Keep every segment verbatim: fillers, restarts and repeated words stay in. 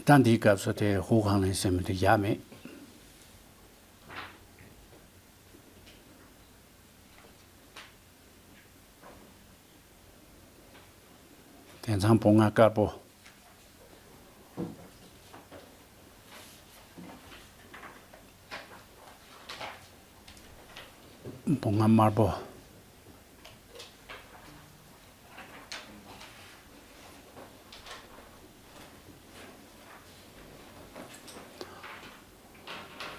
ད་འདིའི་སྐབས་སུ་དེ་ཧུའུ་ཁང་ལིན་ཟེར་མི་དེ་བཞག་མེད། དེང་སང་བོང་ང་དཀར་པོ། བོང་ང་དམར་པོ།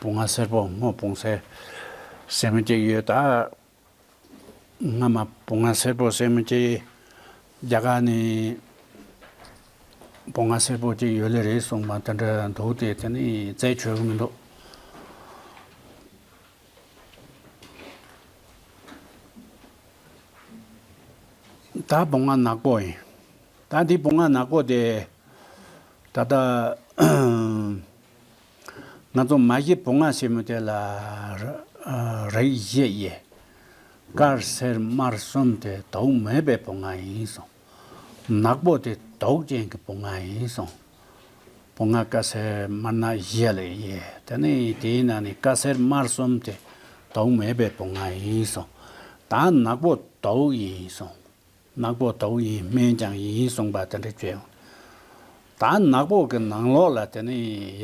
བོང་ང་སེར་པོ། སྔོ་བོང་སེར་ཟེར་མི་གཅིག་ཡོད་ད། སྔ་མ་བོང་ང་སེར་པོ་ཟེར་མི་གཅིག་རྒྱ་གར་ནས་བོང་ང་སེར་པོ་གཅིག་ཡོད་ལེ་རེད་གསུངས་པ་དེ་འདྲ་འདུག་སྟེ། དེ་ནི་རྩད་ཆོད་གི་མི་འདུག། ད་བོང་ང་ནག་པོ་ཡིན། ད་འདི་བོང་ང་ནག་པོ་དེ་ད་ལྟ་ང་ཚོ་མ་གཞི་བོང་ང་ཟེར་མི་དེ་ལ་རིགས་བཞི་ཡོད། དཀར་སེར་དམར་གསུམ་དེ་དུག་མེད་པའི་བོང་ང་ཡིན་གསུངས། ནག་པོ་དེ་དུག་ཅན་གྱི་བོང་ང་ཡིན་གསུངས། བོང་ང་དཀར་སེར་དམར་ནག་བཞི་ལ་ཡོད། དེ་ནས་དེའི་ནང་ནས་དཀར་སེར་དམར་གསུམ་དེ་དུག་མེད་པའི་བོང་ང་ཡིན་གསུངས། ད་ནག་པོ་དུག་ཡིན་གསུངས། ནག་པོ་དུག་ཡིན། སྨན་ཀྱང་ཡིན་གསུངས་པ་དེ་འདྲ་བྱས་ཡོང་། ད་ནག་པོ་གི་ནང་ལོགས་ལ་དེ་ནས་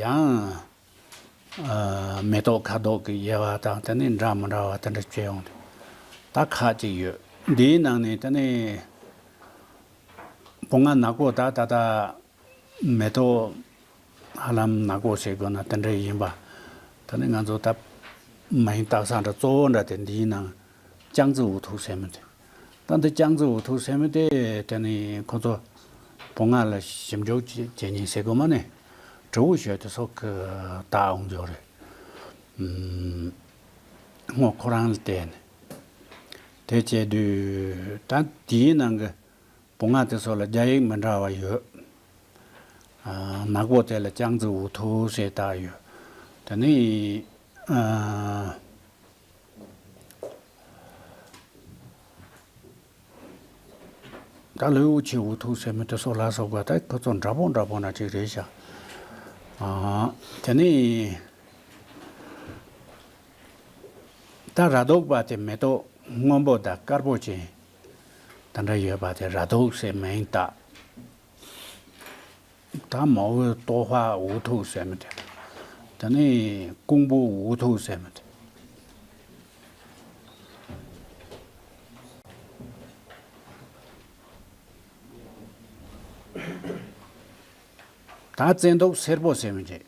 ཡང་ཨ་མེ་ཏོག་ཁ་དོག་གི་དབྱེ་བ་དང་དེ་ནས་འདྲ་མི་འདྲ་བ་དེ་འདྲ་བྱས་ཡོང་དུས། ད་ཁག་ཅིག་ཡོད། འདིའི་ནང་ནས་དེ་ནས་བོང་ང་ནག་པོ་ད་ད་ལྟ་མེ་ཏོག་ཧ་ལམ་ནག་པོ་ཟེར་དགོས་ན་དེ་འདྲ་ཡིན་པ། ད་ནི་ང་ཚོ་ད་མ་ཡིན་སྟག་ཚང་འདྲ་གཙོ་བོ་འདྲ་དེ་འདིའི་ནང་ལྕང་རྩི་འུ་ཐུག་ཟེར་མི་དེ། ད་འདི་ལྕང་རྩི་འུ་ཐུག་ཟེར་མི་དེ་དེ་ནི་ཁོ་ཚོ་བོང་ང་ལ་ཞིབ་འཇུག་བྱེད་བྱེད་མཁན་ཟེར་དགོས་མ་ནི། དྲི་བོ་ཞོལ་དེ་སོགས་ཀྱི་བཏགས་འོང་འཇོག་རེད། ཨུམ། སྔོ་ཁོ་རང་ལ་བལྟས་ནས། དེ་བྱས་དུས་ད་དེའི་ནང་གི་བོང་ང་དེ་ཚོ་ལ་རྒྱ་ཡིག་མི་འདྲ་བ་ཡོད། ཨ། ནག་པོ་དེ་ལ་ལྕང་རྩི་འུ་ཐུག་ཟེར་བཏགས་ཡོད། དེ་ནི་ཨ། ད་ལུའུ་ཆི་འུ་ཐུག་ཟེར་མི་དེ་ཚོ་ལ་སོགས་པ་ད་ཁོ་ཚོ་འདྲ་པོ་འདྲ་པོ་འདྲ་ཅིག་རེད་ཤག། ཨ། དེ་ནི་ད་ར་དོག་པ་དེ་མེ་ཏོག་སྔོན་པོ་དང་དཀར་པོ་ཅན་དེ་འདྲ་ཡོད་པ་དེ་ར་དོག་ཟེར་མིང་བཏགས། ད་མའོ་ཏོ་ཧྭ་འུ་ཐུག་ཟེར་མི་དེ། དེ་ནས་ཀོང་པོ་འུ་ཐུག་ཟེར་མི་དེ། ད་བཙན་ཏོག་སེར་པོ་ཟེར་མི་དེ།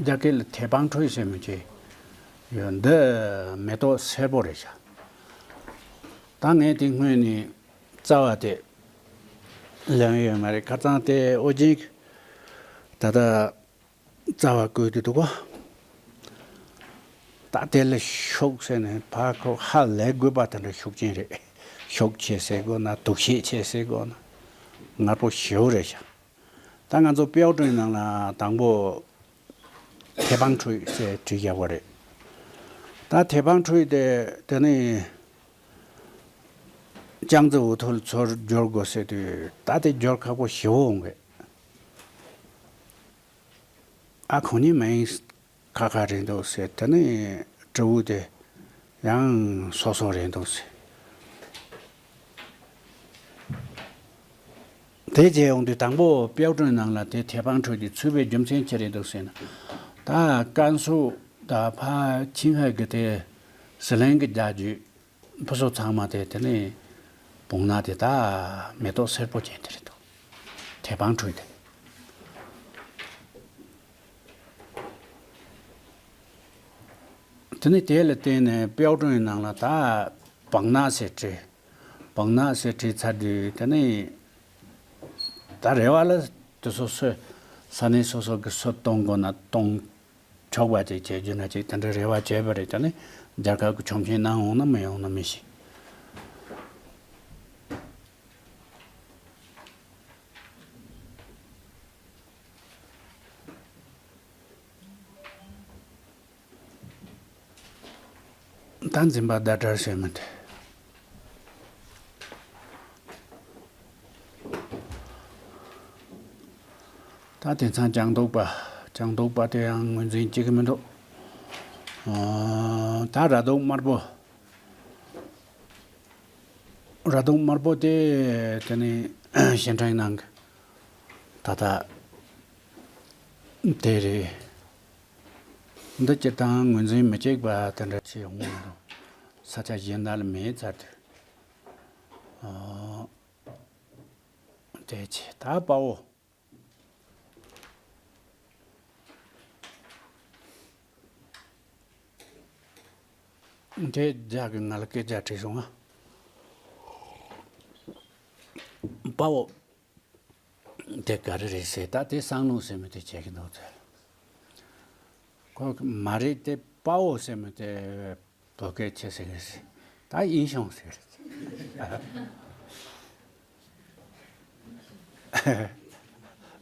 རྒྱ་སྐད་ལ་ཐེ་པང་ཁྲུས་ཟེར་མི་དེ་ཡོད། འདི་མེ་ཏོག་སེར་པོ་རེད་ཤག། ད་ངས་དེ་སྔོན་ནས་རྩ་བ་དེ་ལེན་ཡོད་མ་རེད། ཁ་རྩང་དེ་ཨོ་རྒྱན་གྱིས་ད་ལྟ་རྩ་བ་བརྐོས་ཏེ་འདུག་གོ། ད་དེ་ལ་ཤུགས་ཟེར་ནས་ཕར་ཁོ་ཧ་ལས་དགོས་པ་དེ་འདྲ་ཤུགས་ཅན་རེད། ཤུགས་ཆེ་ཟེར་དགོས་ན་དུག་ཤེད་ཆེ་ཟེར་དགོས་ན་ངར་པོ་ཞེ་པོ་རེད་ཤག། ད་ང་ཚོ་པེའོ་ཀྲུའུ་ནང་ལ་དང་པོ་ཐེ་པང་ཁྲུས་ཟེར་བྲིས་བཞག་པ་རེད། ད་ཐེ་པང་ཁྲུས་དེ་དེ་ནི་ལྕང་རྩི་འུ་ཐུག་ཚུར་སྦྱོར་དགོས་ཟེར་དུས་ད་དེ་སྦྱོར་ཁག་པོ་ཞེ་པོ་འོང་གི། ཨ། ཁོང་གཉིས་མིང་ཁ་ཁ་རེད་འདུག་ཟེར། དེ་ནས་དྲི་བ་དེ་ཡང་སོ་སོ་རེད་འདུག་ཟེར། དེ་བྱས་ཡོང་དུས་དང་པོ་པེའོ་ཀྲུའུ་ནང་ལ་དེ་ཐེ་པང་ཁྲུས་དེ་ཚུད་པའི་རྒྱུ་མཚན་ཅི་རེད་འདུག་ཟེར་ན། ད་ཀན་སུའུ་དང་ཕར་ཆིང་ཧའེ་གི་དེ་ཟི་ལིང་གི་རྒྱལ་རྒྱུད། ཕུ་སོ་ཚང་མ་དེ་དེ་ནས་བོང་ནག་དེ་ད་མེ་ཏོག་སེར་པོ་ཅན་དེ་རེད་འདུག། ཐེ་པང་ཁྲུས་དེ། དེ་ནས་དེ་ལ་བརྟེན་ནས་པེའོ་ཀྲུའུ་ནང་ལ་ད་བང་ནག་ཟེར་བྲིས། བང་ནག་ཟེར་བྲིས་ཚར་དུས་དེ་ནས་ད་རེ་བ་ལ་དེ་སོ་སོའི་ས་གནས་སོ་སོ་གི་སུ་གཏོང་དགོས་ན་གཏོང་ཆོག་པ་ཅིག་བྱེད་རྒྱུ་ན་ཅིག་དེ་འདྲ་རེ་བ་བྱས་པ་རེད། ད་ནི་རྒྱལ་ཁབ་ཀྱི་ཆོག་མཆན་གནང་འོང་ན་མི་ཡོང་ན་མི་ཤེས། ད་འཛིན་པ་ཟླ་གྲགས་ཟེར་མི་དེ། ད་དེང་སང་ལྗང་མདོག་པ། ལྗང་མདོག་པ་དེ་ཡང་ངོས་འཛིན་བྱེད་ཀྱི་མི་འདུག་ཨ། ད་ར་དུང་དམར་པོ། ར་དུང་དམར་པོ་དེ་དེ་ནི་ཞིང་ཕྲན་ནང་གི་ད་ལྟ་དེ་རེད། འདི་སྤྱིར་བཏང་ངོས་འཛིན་མི་བྱེད་པ་དེ་འདྲ་ཞིག་ཡོང་གི་འདུག་ས་ཆ་གཞན་དག་ལ་མེད་ཚར་དུས། ཨ། དེ་ཆེ་ད་དཔའ་བོ། དེ་རྒྱ་གི་ང་ལ་སྐད་ཆ་དྲིས་སོང་ང་། དཔའ་བོ་དེ་ག་རེ་རེད་ཟེར། ད་དེ་སང་ལུང་ཟེར་མི་དེ་བྱེད་ཀྱི་འདུག་ཟེར། ཁོ་མ་རེད། དེ་དཔའ་བོ་ཟེར་མི་དེ་བོད་སྐད་ཆེ་ཟེར་གི་རེད། ད་ཡིན་ཤོང་ཟེར།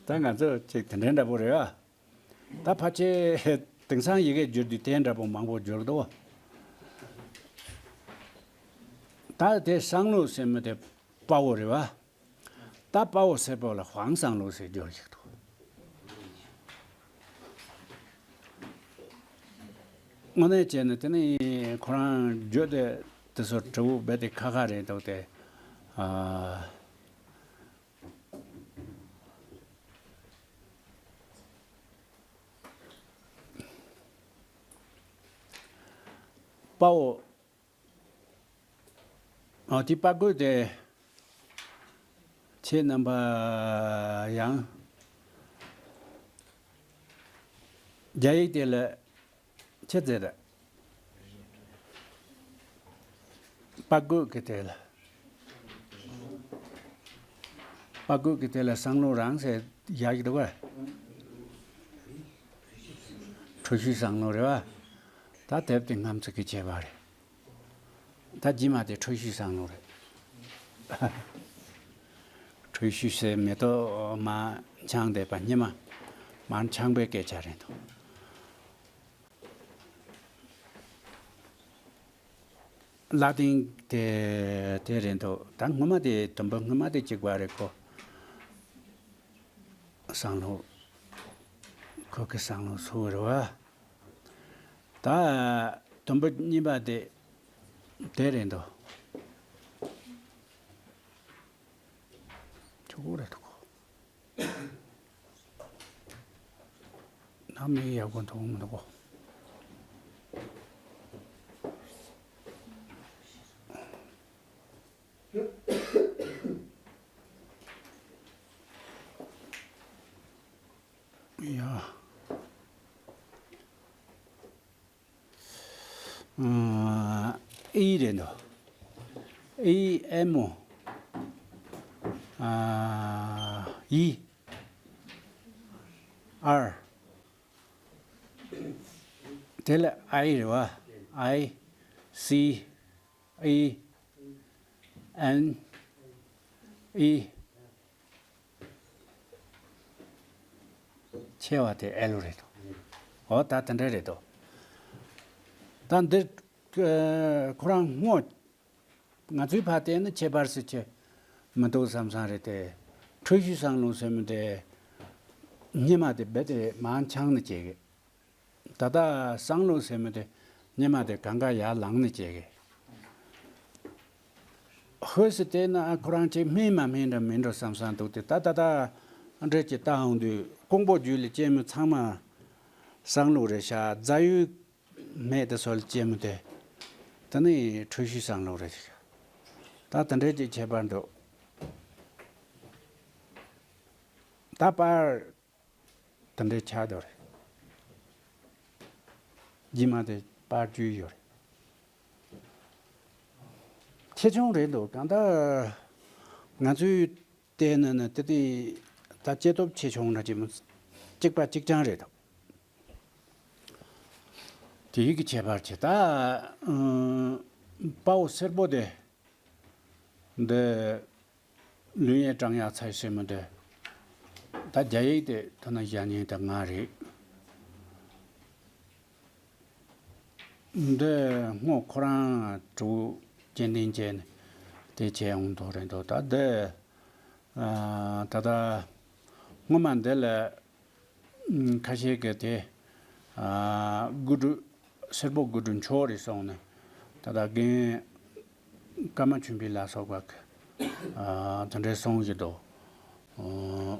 ད་ང་ཚོ་ཅིག་དེ་འདྲའི་འདྲ་པོ་རེད་བ། ད་ཕལ་ཆེར་དེང་སང་ཡི་གེ་བསྒྱུར་དུས་དེ་འདྲ་པོ་མང་པོ་བསྒྱུར་འདུག་ད་དེ་སང་ལུང་ཟེར་མི་དེ་དཔའ་བོ་རེད་བ། ད་དཔའ་བོ་སེར་པོ་ལ་ཧོང་སང་ལུང་ཟེར་བསྒྱུར་ཞིག་འདུག་དངོས་གནས་བྱས་ན་དེ་ནི་ཁོ་རང་བརྗོད་དེ་དེ་ཚོ་དྲི་བ་རྦད་དེ་ཁ་ཁ་རེད་འདུག་སྟེ། ཨ། དཔའ་བོ། ཨ། དེ་དཔའ་རྒོད་དེ་ཁྱེད་རྣམ་པ་ཡང་རྒྱ་ཡིག་དེ་ལ་ཆི་ཟེར་རེད། དཔའ་རྒོད་ཀྱི་དེ་ལ། དཔའ་རྒོད་ཀྱི་དེ་ལ་སང་ལུང་རང་ཟེར་ཡག་གི་འདུག་གས། འཁྲུལ་ཞིག་སང་ལུང་རེད་བ། ད་དེབ་དེ་རྔམ་ཚིག་གི་བྱས་པ་རེད། ད་རྗེས་མ་དེ་འཁྲུལ་ཞིག་སང་ལུང་རེད། འཁྲུལ་ཞིག་ཟེར་མེ་ཏོག་མར་འཆང་བསྡད་པ་སྙེ་མ་མར་འཆང་པའི་སྐད་ཆ་རེད་འདུག་ལ་ཏིང་དེ་དེ་རེད་འདུག་ད་སྔོན་མ་དེ་དུམ་བུ་སྔོན་མ་དེ་གཅིག་པ་རེད་ཁོ། སང་ལུང་། ཁོ་གི་སང་ལུང་སུ་རེད་བ། ད་དུམ་བུ་གཉིས་པ་དེ་དེ་རེད་འདུག་ཆུ་བོ་རེད་འདུག་ནམ་ཡག་པོ་འདུག་མི་འདུག་གོ། ཡ། ཨ། ཨི་རེད་འདུག་ཨི་ཨེམ་ཨོ། ཨ། ཨི། ཨར། དེ་ལ་ཨའི་རེད་བ། ཨའི། སི། ཨི། ཨེན། ཨི། ཆེ་བ་དེ་ཨེལ་རེད་དོ། འོ་ད་དེ་འདྲ་རེད་དོ། ད་འདིར་ཁོ་རང་སྔོ། ང་ཚོའི་ཕ་དེ་ནི་ཁྱད་པར་སུ་ཆེ་མི་འདུག་བསམ་བསམ་རེད་དེ། འཁྲུལ་ཞིག་སང་ལུང་ཟེར་མི་དེ་སྙེ་མ་དེ་རྦད་དེ་མར་འཆང་ནི་བྱེད་གི། ད་ལྟ་སང་ལུང་ཟེར་མི་དེ་སྙེ་མ་དེ་གང་ག་ཡར་ལངས་ནས་བྱེད་གི། ཧོས་སི་དེ་ན་ཁོ་རང་ཅིག་སྨིན་མ་སྨིན་འདྲ་མིན་འགྲོ་བསམ་བསམ་འདུག་སྟེ། ད་ད་ད་འདྲེ་ཅིག་ལྟ་འོང་དུས་ཀོང་པོ་རྒྱུད་ལ་སྐྱེས་མི་ཚང་མ་སང་ལུང་རེད་ཤག་རྫ་ཡུལ་མེད་དེ་སོལ་སྐྱེས་མི་དེ་ད་ནི་འཁྲུལ་ཞིག་སང་ལུང་རེད་ཤག་ད་དེ་འདྲེ་ཅིག་ཁྱད་པར་འདུག་ད་པར། དེ་འདྲའི་ཆགས་འདུག་རེད། རྗེས་མ་དེ་པར་བཅུ་ཡོད་རེད། ཆེ་ཆུང་རེད་འདུག་གང་ལྟར་ང་ཚོའི་ལྟས་ན་ནི་དེ་དེ་ད་སྐྱེ་སྟོབས་ཆེ་ཆུང་འདྲ་ཅིག་མི་གཅིག་པ་གཅིག་རྐྱང་རེད་འདུག་དེའི་གི་ཁྱད་པར་ཆེ། ད་ཨ་དཔའ་བོ་སེར་པོ་དེ་འདི། ལུས་ཡས་ཀྲང་ཡ་ཚའི་སེ་མོ་དེ། ད་རྒྱ་ཡིག་དེ་ཐ་ན་ཞག་ཉིན་དང་ང་རེད། འདི་སྔོ་ཁོ་རང་གྲུ་སྐྱེ་ལྡན་ཅན་དེ་བྱས་འོང་དོ་རེད་འདུག་ད་འདི་ད་ལྟ་སྔོན་མ་འདི་ལ་ ཁ་ཤས་ཀྱིས་དེ། ཨ། དགུ་སྒྲུབ། སེར་པོ་དགུ་སྒྲུབ་མཆོག་རེད་གསུངས་ནས། ད་ལྟ་རྒན་ཀརྨ་ཆོས་འཕེལ་ལ་སོགས་པ་གིས། ཨ། དེ་འདྲའི་གསུང་བཞིན་འདུག། ཨོ།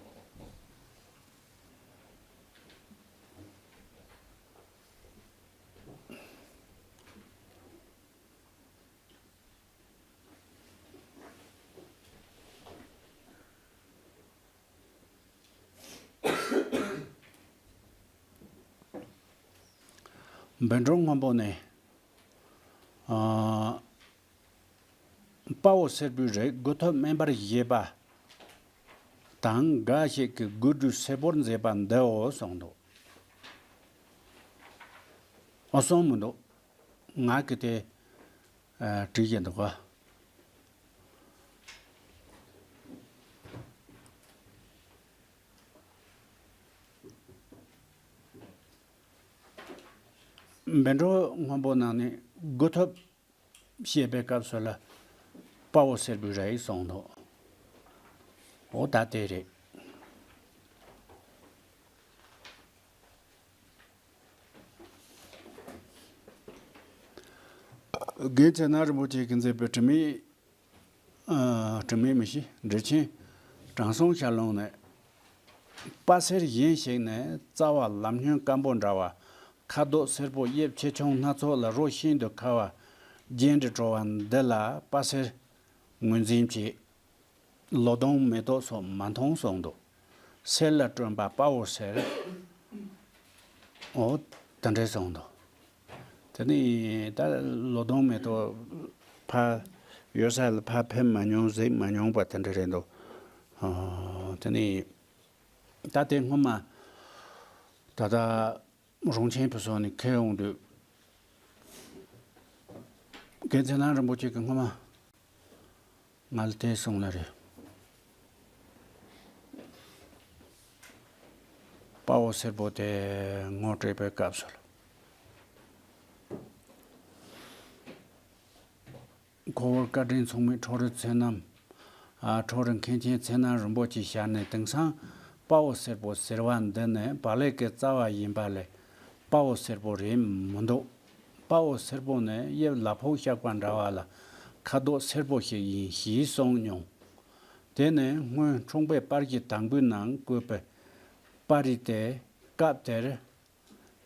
བཻ་ཌཱུརྱ་སྔོན་པོ་ནས། ཨ། དཔའ་བོ་སེར་པོའི་རིགས་དགུ་ཐོབ་དམན་པར་བཞེད་པ་དང་། འགའ་ཞིག་གིས་དགུ་སྒྲུབ་སེར་པོར་མཛད་པ་འདིའོ་གསུངས་འདུག། ཨོ། གསུངས་མི་འདུག། ང་གིས་དེ། ཨ། བྲིས་བཞག་འདུག་ག། བཻ་ཌཱུརྱ་སྔོན་པོ་ནང་ནས་དགུ་ཐོབ་བཤད་པའི་སྐབས་སུ་ལ་དཔའ་བོ་སེར་པོའི་རིགས་གསུངས་འདུག། འོ། ད་དེ་རེད། རྒན་ཚེ་ན་རིན་པོ་ཆེ་གིས་མཛད་པའི་དྲི་མེད། ཨ། དྲི་མེད་མི་ཤེས། འགྲེལ་ཆེན་དྲང་སྲོང་ཞལ་ལུང་ནས། དཔའ་སེར་གཞན་ཞིག་ནི་རྩ་བ་ལམ་སྨྱོན་སྐམ་པོ་འདྲ་བ། ཁ་དོག་སེར་པོ། དབྱིབས་ཆེ་ཆུང་སྣ་ཚོགས་ལ་རོ་ཤིན་ཏུ་ཁ་བ། རྒྱན་དྲི་བྲོ་བ་འདི་ལ་དཔའ་སེར་ངོས་འཛིན་བྱེད། ལོ་དུང་མེ་ཏོག་སོགས་མ་མཐོང་གསུངས་འདུག། སེར་ལ་བསྐྲུན་པ་དཔའ་བོ་སེར། འོ། དེ་འདྲ་གསུངས་འདུག། དེ་ནས་ད་ལོ་དུང་མེ་ཏོག་ཕར་ཡོད་ས་ལ་ཕར་ཕེབས་མ་མྱོང་། གཟིགས་མ་མྱོང་བ་དེ་འདྲ་རེད་འདུག། ཨོ། དེ་ནས་ད་དེ་སྔོན་མ་ད་ལྟ་རོང་ཆེན་ཕུན་ཚོགས་ནས་ཁྱེར་ཡོང་དུས། རྒན་ཚེ་ན་རིན་པོ་ཆེ་གིས་སྔོན་མ་ང་ལ་དེ་གསུངས་ནི་རེད། དཔའ་བོ་སེར་པོ་དེ་ངོ་སྤྲོད་པའི་སྐབས་སུ་ལ། ཁོ་བོར་བཀའ་དྲིན་མཚུངས་མེད་ཁྲོ་རུ་ཚེ་རྣམ། ཨ། ཁྲོ་རུ་མཁན་ཆེན་ཚེ་རྣམ་རིན་པོ་ཆེ་ཞལ་ནས། དེང་སང་དཔའ་བོ་སེར་པོ་ཟེར་བ་འདི་ནི་བག་ལེབ་ཀྱི་རྩ་བ་ཡིན་པ་ལས་དཔའ་བོ་སེར་པོ་རེད་མི་འདུག། དཔའ་བོ་སེར་པོ་ནི་དབྱིབས་ལ་ཕོག་ཤག་པ་འདྲ་བ་ལ་ཁ་དོག་སེར་པོ་ཞིག་ཡིན་ཞེས་གསུངས་མྱོང་། དེ་ནི་སྔོན་འཁྲུངས་པའི་པར་གཞི་དང་པོའི་ནང་བཀོད་པའི་པར་རིས་ཏེ། སྐབས་དེར་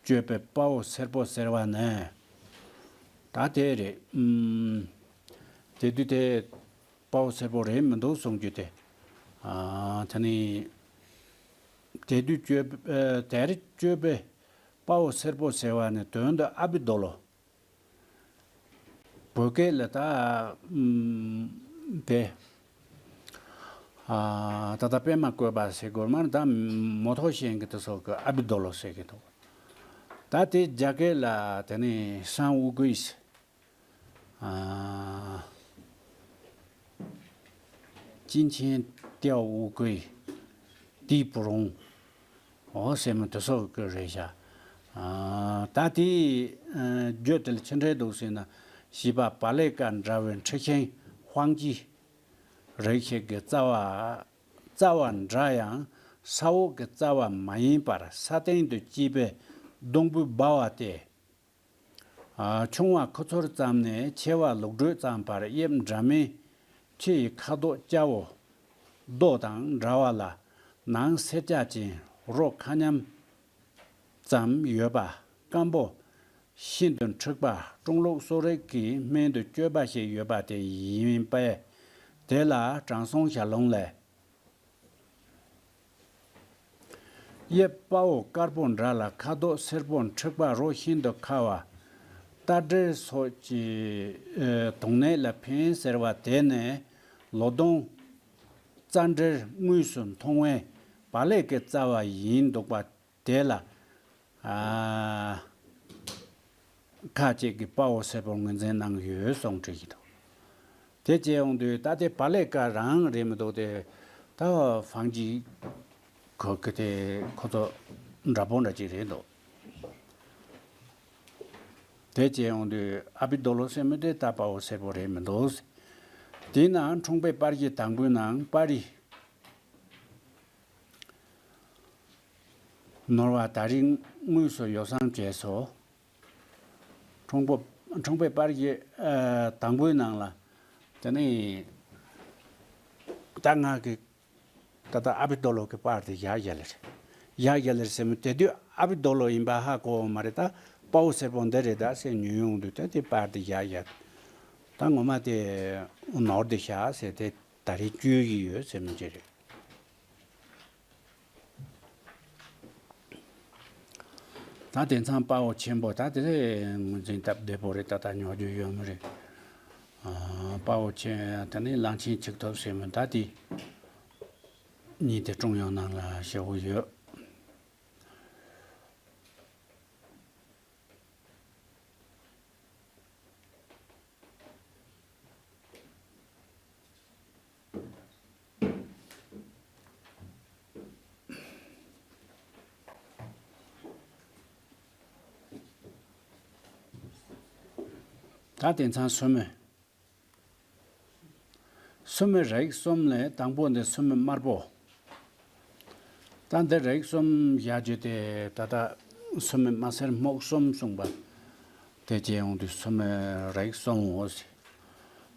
སྤྱོད་པའི་དཔའ་བོ་སེར་པོ་ཟེར་བ་ནི། ད་དེ་རེད། ཨུམ། དེ་དུས་དེ་དཔའ་བོ་སེར་པོ་རེད་མི་འདུག་གསུང་རྒྱུ་དེ། ཨ། དེ་ནི་དེ་དུས་སྤྱོད། ཨ། དེར་སྤྱོད་པའི་དཔའ་བོ་སེར་པོ་ཟེར་བ་ནི་དོན་དུ་ཨ་བི་དོ་ལོ། བོད་སྐད་ལ་ད། ཨུམ། དེ། ཨ། ད་ལྟ་པད་མ་བཀོད་པ་ཟེར་དགོས་མ་རེད། ད་མོ་ཐོག་ཤེས་མཁན་དེ་ཚོ་གིས་ཨ་བི་དོ་ལོ་ཟེར་གྱི་འདུག། ད་དེ་རྒྱ་སྐད་ལ་དེ་ནི་སང་ཨུ་ཀུའི། ཨ། ཅིན་ཆེན་ཏེའོ་ཨུ་ཀུའི། ཏི་པུ་རུང་། འོ། ཟེར་མི་དེ་ཚོ་གི་རེད་ཤག། ཨ། ད་དེའི། ཨ། རྒྱུ་དེ་ལ་ཅི་འདྲ་འདུག་ཟེར་ན། བྱིས་པ་བག་ལེབ་ཀ་འདྲ་བའི་འཁྲི་ཤིང་དབང་གིས་རིགས་ཤིག་གི་རྩ་བ། རྩ་བ་འདྲ་ཡང་ས་འོག་གི་རྩ་བ་མ་ཡིན་པར་ས་སྟེང་དུ་སྐྱེས་པའི་སྡོང་བུ་འབར་བ་སྟེ། ཨ། ཆུང་བ་ཁུ་ཚུར་ཙམ་ནས་ཆེ་བ་ལུག་འགྲོས་ཙམ་བར་དབྱིབས་འདྲ་མིན་ཕྱི་ཡི་ཁ་དོག་སྐྱ་བོ་རྡོ་དང་འདྲ་བ་ལ་ནང་སེར་སྐྱ་ཅན། རོ་ཁ་མཉམ་ཙམ་ཡོད་པ། སྐམ་པོ་ཤིན་ཏུ་འཁྲུགས་པ། ཀྲུང་ལུགས་གསོ་རིག་གི་སྨན་དུ་སྤྱོད་པ་ཞིག་ཡོད་པ་དེ་ཡིན་པས། དེ་ལ་དྲང་སྲོང་ཞལ་ལུང་ལས། དབྱིབས་དཔའ་བོ་དཀར་པོ་འདྲ་ལ་ཁ་དོག་སེར་པོ་འཁྲིགས་པ་རོ་ཤིན་ཏུ་ཁ་བ། རྟ་དྲེལ་སོགས་ཀྱི་ཨེ་དུག་ནད་ལ་ཕན་ཟེར་བ་དེ་ནི་ལོ་དུང་རྩ་འབྲེལ་དངོས་སུ་མཐོང་བའི་བག་ལེབ་ཀྱི་རྩ་བ་ཡིན་འདུག་པ་དེ་ལ། ཨ། ཁ་ཅིག་གིས་དཔའ་བོ་སེར་པོར་ངོས་འཛིན་གནང་ཡོད་གསུངས་བྲིས་ཀྱི་འདུག། དེ་བྱས་ཡོང་དུས་ད་དེ་བག་ལེབ་ཀ་རང་རེད་མི་འདུག་སྟེ། ད་ཧྥང་ཇི་ཁོ་གི་དེ་ཁོ་ཚོ་འདྲ་པོ་འདྲ་ཅིག་རེད་འདུག། དེ་བྱས་ཡོང་དུས་ཨ་བི་དོ་ལོ་ཟེར་མི་དེ་ད་དཔའ་བོ་སེར་པོ་རེད་མི་འདུག། དེས་ན་འཁྲུངས་པའི་པར་གཞི་དང་པོའི་ནང་པར་རིས། ནོར་བ་ད་རིང་དངོས་སུ་ཡོ་བསྲང་བྱས་སོ། ཁྲོང་པོ་ཁྲོང་པའི་པར་གྱི་ཨ་དང་པོའི་ནང་ལ། དེ་ནས་ད་ང་གི་ད་ལྟ་ཨ་བི་རྡོ་ལོ་གི་པར་དེ་ཡར་རྒྱལ་ལེ་རེད། ཡར་རྒྱལ་ལེ་རེད་ཟེར་མི་དེ་དུས་ཨ་བི་རྡོ་ལོ་ཡིན་པ་ཧ་གོ་བ་མ་རེད། ད་དཔའ་བོ་སེར་པོ་འདི་རེད་ད་ཟེར་ཉོས་ཡོང་དུས་ད་དེ་པར་དེ་ཡར་རྒྱལ། ད་ངོ་མ་དེ་ནོར་དེ་བཞག་ཟེར་དེ་ད་རེས་བཅོས་ཀྱི་ཡོད་ཟེར་མི་ཅིག་རེད། ད་དེང་སང་དཔའ་བོ་ཆེན་པོ་ད་དེ་ངོས་འཛིན་སྟབས་བདེ་པོ་རེད། ད་ད་ཉོ་རྒྱུ་ཡོད་མི་རེད། ཨ། དཔའ་བོ་ཆེན་ད་ནི་གླང་ཆེན་ཆིག་ཐོབ་ཟེར་མི་ད་དེ་གཉིས་དེ་ཀྲུང་དབྱང་ནང་ལ་ཞེ་པོ་ཡོད། ད་དེང་སང་སོ་མོ། སོ་མོའི་རིགས་གསུམ་ལས་དང་པོ་འདི་སོ་མོ་དམར་པོ། ད་འདི་རིགས་གསུམ་བཞག་རྒྱུ་དེ་ད་ལྟ་སོ་མོ་དམར་སེར་སྨུག་གསུམ་གསུངས་པ། དེ་བྱས་ཡོང་དུས་སོ་མོའི་རིགས་གསུམ་འོ་ཟེར།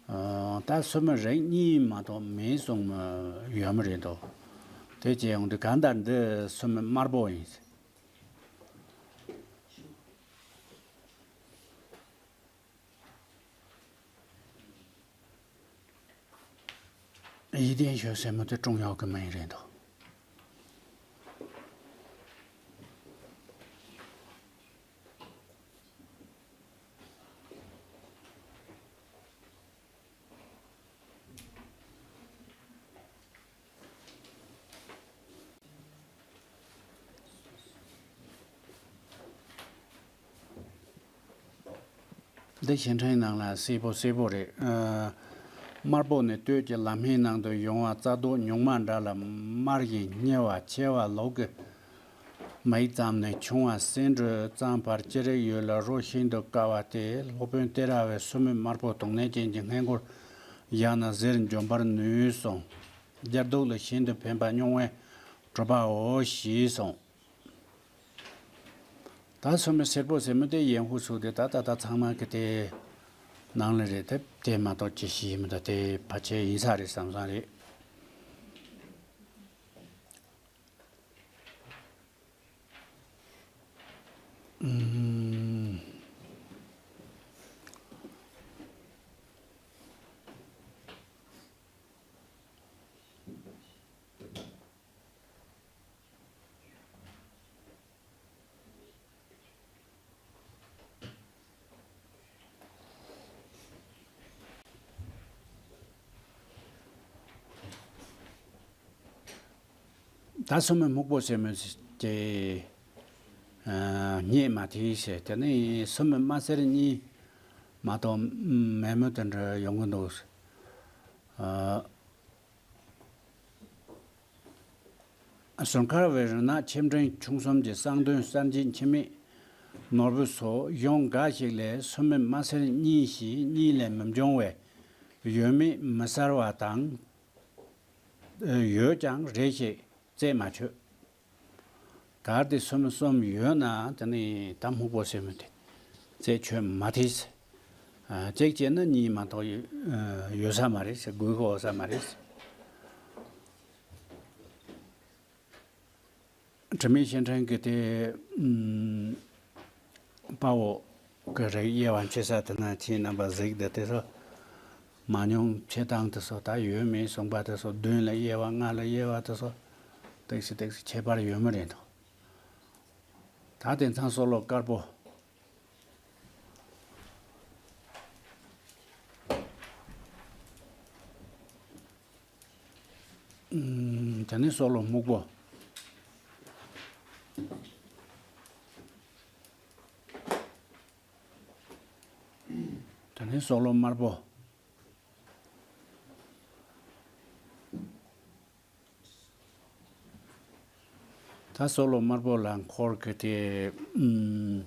ཨ། ད་སོ་མོའི་རིགས་གཉིས་མ་གཏོགས་མེད་གསུངས་ཡོད་མ་རེད་དོ། དེ་བྱས་ཡོང་དུས་གང་ལྟར་འདི་སོ་མོ་དམར་པོ་ཡིན་ཟེར། ཡིད་བརྟན་ཞུ་ཟེར་མི་དེ་ཀྲུང་དབྱང་གི་མིང་རེད་འདུག། འདི་བྱེད་འཕྲིན་ནང་ལ་སེར་པོ་སེར་པོ་རེད། ཨ། དམར་པོ་ནི་སྟོད་ཀྱི་ལམ་སྣེའི་ནང་དུ་ཡོང་བ། རྩ་རྡོ་ཉུང་མ་འདྲ་ལ་དམར་ཞིང་ཉེ་བ་ཆེ་བ་ལོགས་ཀྱི་མིག་ཙམ་ནས་ཆུང་བ་སེང་འབྲུ་ཙམ་བར་ཅི་རིགས་ཡོད་ལ་རོ་ཤིན་ཏུ་དཀར་བ་སྟེ། སློབ་དཔོན་ཏེ་ར་བས་སོ་མོ་དམར་པོ་དུག་ནད་ཅན་གྱི་སྔས་མགོར་བཞག་ན་གཟེར་འཇོམས་པར་ནུས་གསུངས། སྦྱར་དུག་ལ་ཤིན་ཏུ་ཕན་པ་སྨྱུང་བས་གྲུབ་པའོ་ཞེས་གསུངས། ད་སོ་མོ་སེར་པོ་ཟེར་མི་དེ་ཡན་ཧུ་སུ་དེ་ད་ད་ད་ཚང་མ་གི་དེ་ནང་ལ་རེད། དེ་དེ་མ་གཏོགས་ཅི་ཞིག་མི་འདུག། དེ་ཕལ་ཆེར་ཡིན་ས་རེད་བསམ་བསམ་རེད། ཨུམ། ད་སོ་མོ་སྨུག་པོ་ཟེར་མི་དེ། ཨ། སྙེད་མ་མཐིལ་ཟེར། དེ་ནས་སོ་མོ་དམར་སེར་གཉིས་མ་གཏོགས་མེད་མོད་དེ་འདྲ་ཡོང་གི་འདུག། ཨ། ཟུར་མཁར་བའི་རི་ནག་ཆེ་འབྲིང་ཆུང་གསུམ་གྱི་གསང་སྟོན་གསར་འབྱེད་འཆི་མེད་ནོར་བུ་སོགས་གཞུང་འགའ་ཞིག་ལས་སོ་མོ་དམར་སེར་གཉིས་ཤིག་གཉིས་ལས་མི་འབྱུང་བས་ཡོད་མེད་མི་གསལ་བ་དང་། ཡོད་ཀྱང་རེ་ཞིག་རྩད་མ་ཆོད། གལ་ཏེ་སོ་མོ་གསུམ་ཡོད་ན་དེ་ནི་ད་སྨུག་པོ་ཟེར་མི་དེ་རྩད་ཆོད་མ་ཐེ། ཨ། གཅིག་བྱས་ན་གཉིས་མ་གཏོགས་ཡོད་ས་མ་རེད་ཟེར། དགོས་ཀྱི་ཡོད་ས་མ་རེད་ཟེར། དྲི་མེད་བྱེད་འཕྲིན་གྱི་དེ། ཨུམ། དཔའ་བོ་གི་རིགས་དབྱེ་བ་ཕྱེ་ས་དེ་ན་ཁྱེད་རྣམ་པ་གཟིགས་དེ་དེ་ཚོ། མ་ཉུང་ཕྱེ་སྟངས་དེ་ཚོ་ད་ཡོད་མེད་གསུངས་པ་དེ་ཚོ། བདུན་ལ་དབྱེ་བ་ལྔ་ལ་དབྱེ་བ་དེ་ཚོ་ཏོག་ཙམ་ཏོག་ཙམ་ཁྱད་པར་ཡོད་མི་རེད་འདུག། ད་དེང་སང་སྲོག་ལོ་དཀར་པོ། ཨུམ། དེ་ནས་སྲོག་ལོ་སྨུག་པོ། དེ་ནས་སྲོག་ལོ་དམར་པོ། ད་སྲོག་ལོ་དམར་པོ་ལ་འཁོར་གྱི་དེ། ཨུམ།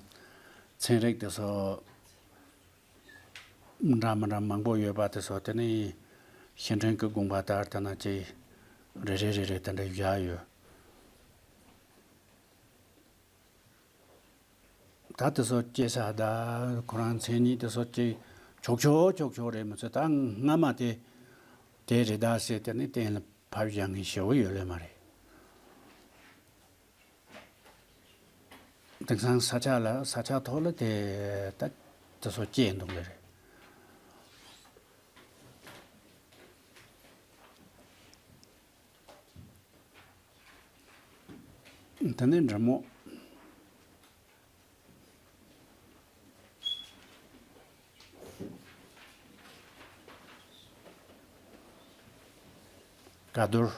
ཚན་རིག་དེ་ཚོ་འདྲ་མི་འདྲ་མང་པོ་ཡོད་པ་དེ་ཚོ། དེ་ནི་བྱེད་འཕྲིན་གྱི་དགོངས་པ་ལྟར་དེ་ན་ཅིག་རེ་རེ་རེ་རེ་དེ་འདྲ་བཞག་ཡོད། ད་དེ་ཚོ་སྐྱེ་ས་ད་ཁོ་རང་མཚན་ཉིད་དེ་ཚོ་སྐྱེ་ཆོག་ཆོག་ཆོག་ཆོག་རེད་མི་ཚོད། ད་སྔ་མ་དེ་དེ་རེད་ད་ཟེར་དེ་ནི་གཏན་ལ་ཕབ་བཞག་མཁན་ཞེ་པོ་ཡོད་ལེ་མ་རེད། དེང་སང་ས་ཆ་ལ་ས་ཆ་ཐོག་ལ་དེ་ད་དེ་ཚོ་སྐྱེས་འདུག་ལེ་རེད། དེ་ནས་འབྲི་མོ། ཀ་རྡོར།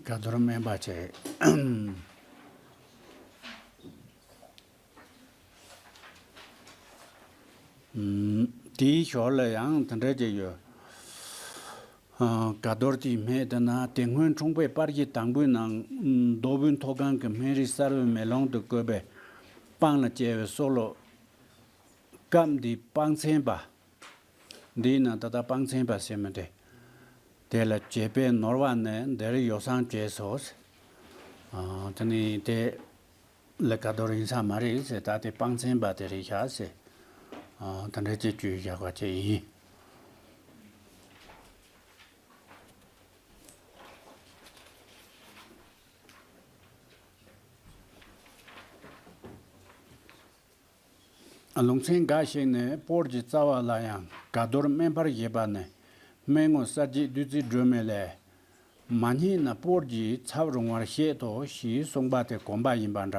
ཀ་རྡོར་སྨན་པ་བྱས། དེའི་ཞོར་ལ་ཡང་དེ་འདྲ་ཅིག་ཡོད། ཀ་རྡོར་གྱི་སྨན་དེ་ན་དེ་སྔོན་འཁྲུངས་པའི་པར་གྱི་དང་པོའི་ནང་མདོ་དབུས་མཐོ་སྒང་གི་སྨན་རིགས་གསར་བའི་མེ་ལོང་དུ་བཀོད་པའི་སྤང་ལ་བཅས་པའི་སྲོག་བླུ། སྐབས་འདིའི་སྤང་ཚན་པ། འདིའི་ནང་ད་ལྟ་སྤང་ཚན་པ་ཟེར་མི་དེ། དེ་ལ་བྱེད་པས་ནོར་བ་ནི་འདིར་ཡོ་བསྲང་བྱས་སོ། ཨ། དེ་ནི་དེ་ལས་ཀ་རྡོར་ཡིན་ས་མ་རེད་ཟེར། ད་དེ་སྤང་ཚན་པ་དེ་རེད་ཤག་ཟེར། ཨ། དེ་འདྲ་ཅིག་བཅོས་བཞག་པ་ཅིག་ཡིན། ལུང་ཚན་འགའ་ཞིག་ནས་སྤོར་གྱི་རྩ་བ་ལ་ཡང་ཀ་རྡོར་སྨན་པར་བཞེད་པ་ནི་སྨན་ངོ་གསར་བརྗེ་བདུད་རྩིའི་སྒྲོན་མེ་ལས། མ་རྙེད་ན་སྤོར་གྱིས་ཚབ་རུང་བར་བཤད་དོ་ཞེས་གསུངས་པ་དེ་གོམས་པ་ཡིན་པ་འདྲ།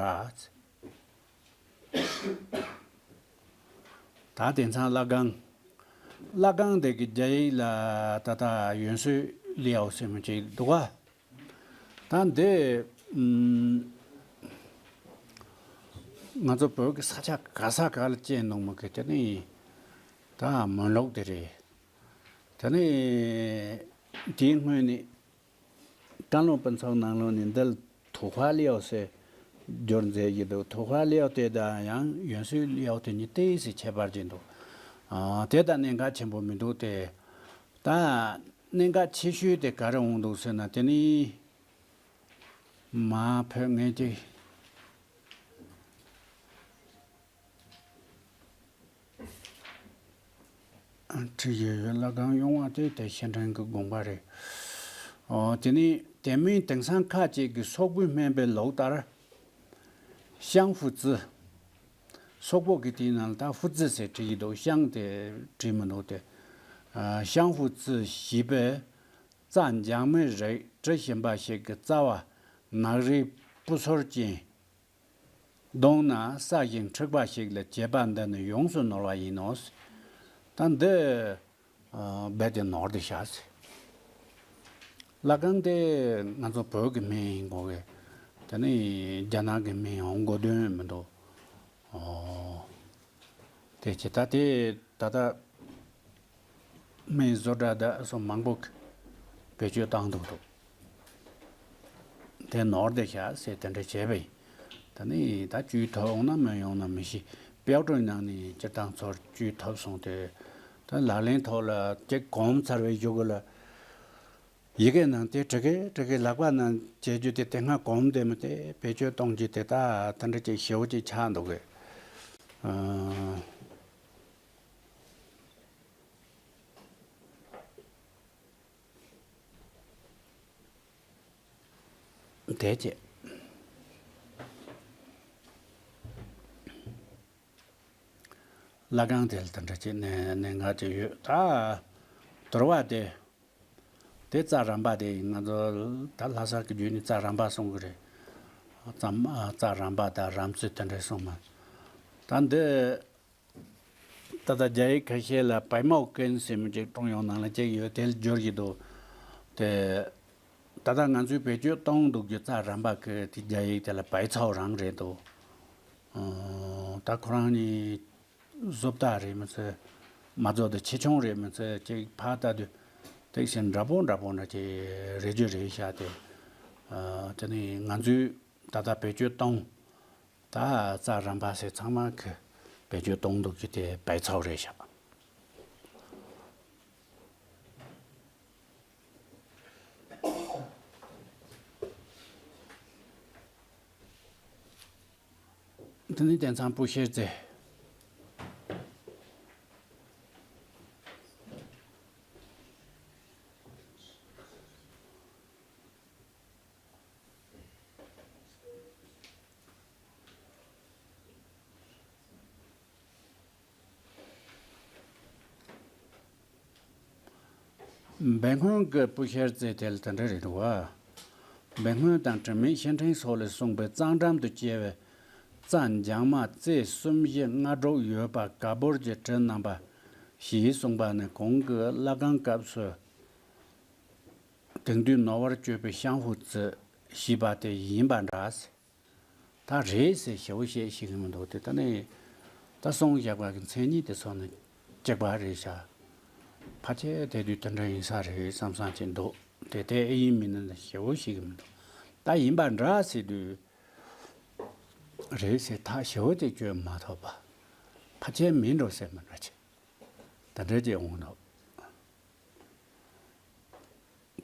ད་དེང་སང་བླ་སྒང་། བླ་སྒང་དེ་གི་རྒྱ་ཡིག་ལ་ད་ལྟ་ཡོན་སུའི་ལི་ཨའོ་ཟེར་མི་ཅིག་འདུག་ག། ད་འདི་ཨམ། ང་ཚོ་བོད་ཀྱི་ས་ཆ་ག་ས་ག་ལ་སྐྱེས་འདུག་མོད་ཀི་དེ་ནི་ད་མོན་ལུགས་དེ་རེད། དེ་ནི་དེའི་སྔོན་ནས་ཀན་ལྷོ་སྤུ་ཚོགས་ནང་ལོགས་ནས་འདི་ལ་ཐུའུ་ཧྭ་ལི་ཨའོ་ཟེར་བསྒྱུར་མཛད་ཀྱི་འདུག། ཐུའུ་ཧྭ་ལི་ཨའོ་དེ་དང་ཡང་ཡོན་སུའི་ལི་ཨའོ་དེ་གཉིས་ཏོག་ཙམ་ཁྱད་པར་ཅིག་འདུག། ཨ། དེ་དང་གནད་འགག་ཆེན་པོ་མི་འདུག་སྟེ། ད་གནད་འགག་ཆེ་ཤོས་དེ་ག་རེ་འོང་འདུག་ཟེར་ན། དེ་ནི་མ་བོད་ངེད་ཀྱི་ཁྲི་ཡོད་ཡོད་བླ་སྒང་གཡུང་བ་དེ་དེ་ཤེར་ཕྲེང་གི་དགོངས་པ་རེད། ཨོ། དེ་ནི་དེ་མིན་དེང་སང་ཁ་ཅིག་གི་སོག་པོའི་སྨན་པའི་ལུགས་ལྟར། ཤང་ཧུ་ཙི། སོག་པོ་གི་དེའི་ནང་ལ་ད་ཧུ་ཙི་ཟེར་བྲིས་ཀྱི་འདུག། ཤང་དེ་བྲིས་མི་འདུག་སྟེ། ཨ། ཤང་ཧུ་ཙི་ཞེས་པའི་རྩ་འཇག་མའི་རིགས་དྲི་ཞིམ་པ་ཞིག་གི་རྩ་བ་ནག་རིལ་སྤུ་སོར་ཅན། བརྡུངས་ན་སྲ་ཞིང་འཁྲིགས་པ་ཞིག་ལ་བྱེད་པ་འདི་ནི་ཡོངས་སུ་ནོར་བ་ཡིན་ནོ། ད་འདི། ཨ། རྦད་དེ་ནོར་བསྡད་ཤག་ཟེར། བླ་སྒང་དེ་ང་ཚོ་བོད་ཀྱི་སྨན་ཡིན་དགོས་གི། དེ་ནི་རྒྱ་ནག་གི་སྨན་འོང་དགོས་དོན་མི་འདུག། ཨོ། དེ་ཅི་ད་དེ་ད་ལྟ་སྨན་བཟོ་གྲྭ་དང་སོགས་མང་པོ་བེད་སྤྱོད་བཏང་འདུག་འདུག། དེ་ནོར་བསྡད་ཤག་ཟེར་དེ་འདྲ་བྱས་པ་ཡིན། ད་ནི་ད་བཅོས་ཐུབ་འོང་ན་མི་འོང་ན་མི་ཤེས། དཔལ་སྒྲོན་ནང་ནས་སྤྱིར་བཏང་ཚུར་བཅོས་ཐུབ་སོང་སྟེ། ད་ལག་ལེན་ཐོག་ལ་ཅིག་གོམས་ཚར་བའི་གཞུག་གུ་ལ། ཡི་གེ་ནང་དེ་བྲི་གི་བྲི་གི་ལག་པ་ནང་བྱེད་རྒྱུ་དེ་དེ་སྔ་གོམས་བསྡད་མི་དེ་བེད་སྤྱོད་གཏོང་རྒྱུ་དེ་ད་དེ་འདྲ་ཅིག་ཞེ་པོ་ཅིག་ཆགས་འདུག་གི། ཨ། དེ་བྱས། བླ་སྒང་དེ་ལ་དེ་འདྲ་ཅིག་གནད་གནད་འགག་ཅིག་ཡོད། ད་དོར་བ་དེ། དེ་རྩ་རམ་པ་དེ་ཡིན། ང་ཚོ་ད་ལྷ་ས་གི་བརྒྱུད་ནས་རྩ་རམ་པ་གསུང་གི་རེད། རྩ་རྩ་རམ་པ་དང་རམ་རྩི་དེ་འདྲ་གསུང་མ། ད་འདི། ད་ལྟ་རྒྱ་ཡིག་ཁ་ཤས་ལ་白茅根ཟེར་མི་ཅིག་ཀྲུང་དབྱང་ནང་ལ་ཅིག་ཡོད། དེ་ལ་སྦྱོར་གྱི་འདུག། དེ་ད་ལྟ་ང་ཚོས་བེད་སྤྱོད་གཏོང་འདུག་རྒྱུ་རྩ་རམ་པ་གི་དེ་རྒྱ་ཡིག་དེ་ལ་白草རང་རེད་འདུག། ཨོ། ད་ཁོ་རང་ནི་བཟོ་ལྟ་རེད་མི་ཚེ། མ་བཟོ་དེ་ཆེ་ཆུང་རེད་མི་ཚེ། ཅིག་ཕར་ལྟ་དུས་དེ་བཞིན་འདྲ་པོ་འདྲ་པོ་འདྲ་ཅིག་རེད་རྒྱུ་རེད་ཤག་དེ། ཨ། དེ་ནི་ང་ཚོས་ད་ལྟ་བེད་སྤྱོད་གཏོང་། ད་རྩ་རམ་པ་ཟེར་ཚང་མ་གི་བེད་སྤྱོད་གཏོང་འདུག་རྒྱུ་དེ་白草རེད་ཤག། དེ་ནས་དེང་སང་སྤུ་ཤེར་རྩེ། སྦས་སྔོན་གྱི་སྤུ་ཤེར་རྩེ་དེ་ལ་དེ་འདྲ་རེད་འདུག་བ། སྦས་སྔོན་དང་དྲི་མེད་ཤེར་ཕྲེང་སོགས་ལས་གསུངས་པའི་གཙང་འགྲམ་དུ་སྐྱེ་བའི་རྩྭ་འཇང་མ་རྩེ་གསུམ་བཞི་ལྔ་དྲུག་ཡོད་པ་ག་བུར་གྱི་དྲི་རྣམ་པ་བཞིའི་གསུངས་པ་ནི་གོང་གི་བླ་སྒང་སྐབས་སུ་དེང་དུས་ནོར་བར་གྱུར་པའི་ཤང་ཧུ་ཙི་ཞེས་པ་དེ་ཡིན་པ་འདྲ། ད་རེད་ཟེར་ཞེ་པོ་བཤད་ཤེས་ཀྱི་མི་འདུག་དེ་ད་ནི་ད་སོང་བཞག་པ་གི་མཚན་ཉིད་དེ་ཚོ་ནི་གཅིག་པ་རེད་ཤག་ཕལ་ཆེར་དེ་དུས་དེ་འདྲ་ཡིན་ས་རེད་བསམ་བསམ་ཅིག་འདུག་དེ་དེ་ཨེ་ཡིན་མིན་ནི་ཞེ་པོ་ཤེས་ཀྱི་མི་འདུག་ད་ཡིན་པ་འདྲ་ཟེར་དུས་རེད་ཟེར་ཐག་ཞེ་པོ་དེ་གཅོད་མ་ཐུབ་པ། ཕལ་ཆེར་མིན་འགྲོ་ཟེར་མི་འདྲ་ཅིག་ད་འདྲ་ཅིག་འོང་འདུག་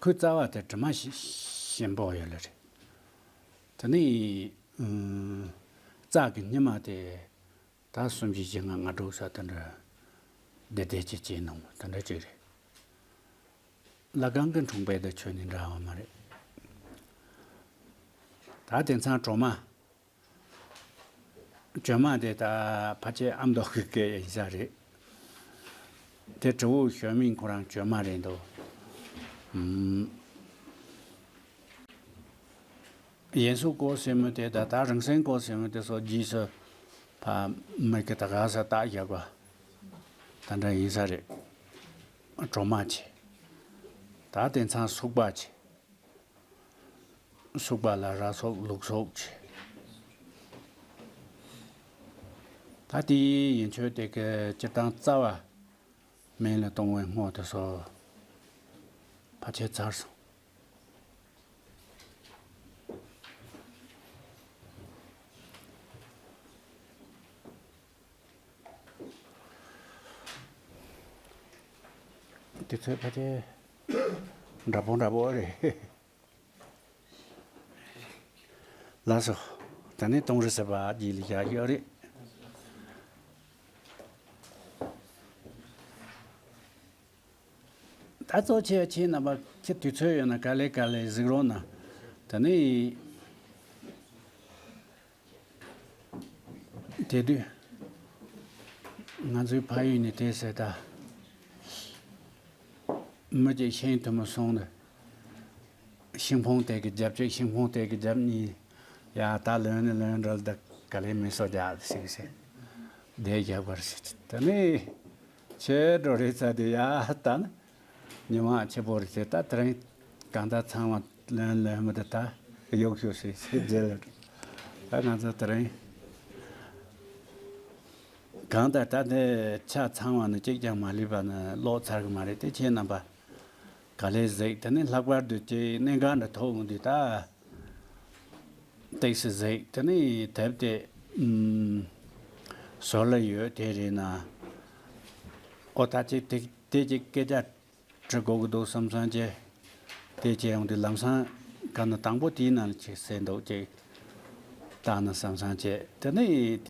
ཁོའི་རྩ་བ་དེ་དྲི་མ་ཞིམ་པོ་ཡོད་ལེ་རེད། དེ་ནས་ཨུམ། རྩྭ་གི་སྙེ་མ་དེ་ད་གསུམ་བཞི་བཞི་ལྔ་ལྔ་དྲུག་ས་དེ་འདྲ་བདེ་བདེ་ཅིག་སྐྱེས་གནང་བ་དེ་འདྲ་ཅིག་རེད། བླ་སྒང་གི་འཁྲུངས་པའི་དེ་ཆོས་ནི་འདྲ་བ་མ་རེད། ད་དེང་སང་གྲོ་མ། བཅོས་མ་དེ་ད་ཕལ་ཆེར་ཨ་མདོ་གི་སྐད་ཡིན་ས་རེད། དེ་དྲི་བོ་ཞོན་མིན་ཁོ་རང་བཅོས་མ་རེད་འདུག་ཨུམ། ཡན་སུ་ཀོ་ཟེར་མི་དེ་ད་ད་རིང་སེང་ཀོ་ཟེར་མི་དེ་སོགས་རྗེས་སུ་ཕ་མིག་གི་ད་ག་ས་བཏགས་བཞག་པ་ད་འདྲ་ཡིན་ས་རེད། གྲོ་མ་ཆེ། ད་དེང་སང་སུག་པ་ཆེ། སུག་པ་ལ་ར་སོག་ལུག་སོག་བྱས། ད་དེའི་ཡན་ཆོད་དེ་གི་སྤྱིར་བཏང་རྩ་བ་སྨན་ལ་གཏོང་བའི་སྔོ་དེ་ཚོ་ཕལ་ཆེར་ཚར་སོང་། དུས་ཚོད་ཕལ་ཆེར་འདྲ་པོ་འདྲ་པོ་རེད། ལགས་སོ། ད་ནི་གཏོང་རེས་ཟེར་བ་རྗེས་ལ་བཞག་ཡོད་རེད། ད་གཙོ་ཆེ་ཁྱེད་རྣམ་པ་ཁྱེད་དུས་ཚོད་ཡོད་ན་ག་ལེ་ག་ལེ་གཟིགས་རོགས་གནང་། ད་ནི། དེ་དུས་ང་ཚོའི་ཕ་ཡུལ་ནས་དེ་ཟེར་ད། མི་གཅིག་ཤིང་ཐུ་མི་སོང་ནས། ཤིང་ཕུང་དེ་གི་རྒྱབ་གཅིག་ཤིང་ཕུང་དེ་གི་རྒྱབ་གཉིས། ཡ་ད་ལོན་ནི་ལོན་འགྲོ་ད་ག་ལེ་མི་སོ་རྒྱག་ཟིག་ཟེར། དེ་རྒྱབ་གར་ཟེར་ད་ནི། ཆེ་འགྲོ་རེད་ཚ་དེ་ཡ་ད་ནི། ཉི་མ་ཆེ་པོ་རེད་ཟེར་ད་དེ་རིང་གང་ལྟར་ཚང་མ་ལོན་ལོན་མི་དེ་ད་གཡོག་ཤོག་ཟེར་ཟེར་རྗེས་ལ་ད་ང་ཚོ་དེ་རིང་གང་ལྟར་ད་དེ་ཆ་ཚང་བ་ནི་གཅིག་ཀྱང་མ་ལུས་པ་ནི་ཀློག་ཚར་གི་མ་རེད་དེ་ཁྱེད་རྣམ་པ་ག་ལེ་གཟིགས་དེ་ནི་ལྷག་པར་དུ་ཀྱི་གནད་འགག་འདི་ཐོག་འོང་དུས་ད་ཏིག་སི་གཟིགས་དེ་ནི་དེབ་དེ་ཨུམ་ཟོར་ལ་ཡོད་དེ་རེད་ན་ཨོ་ད་ཅིག་དེ་དེ་ཅིག་སྐད་ཆ། འབྲི་དགོས་ཀྱི་འདུག་བསམ་བསམ་བྱས། དེ་བྱས་ཡོང་དུས་ལམ་སང་ག་ན་དང་པོ་དེའི་ནང་ལ་ཅིག་གསན་འདུག་ཅིག་བཏང་ན་བསམ་བསམ་བྱས་དེ་ནས།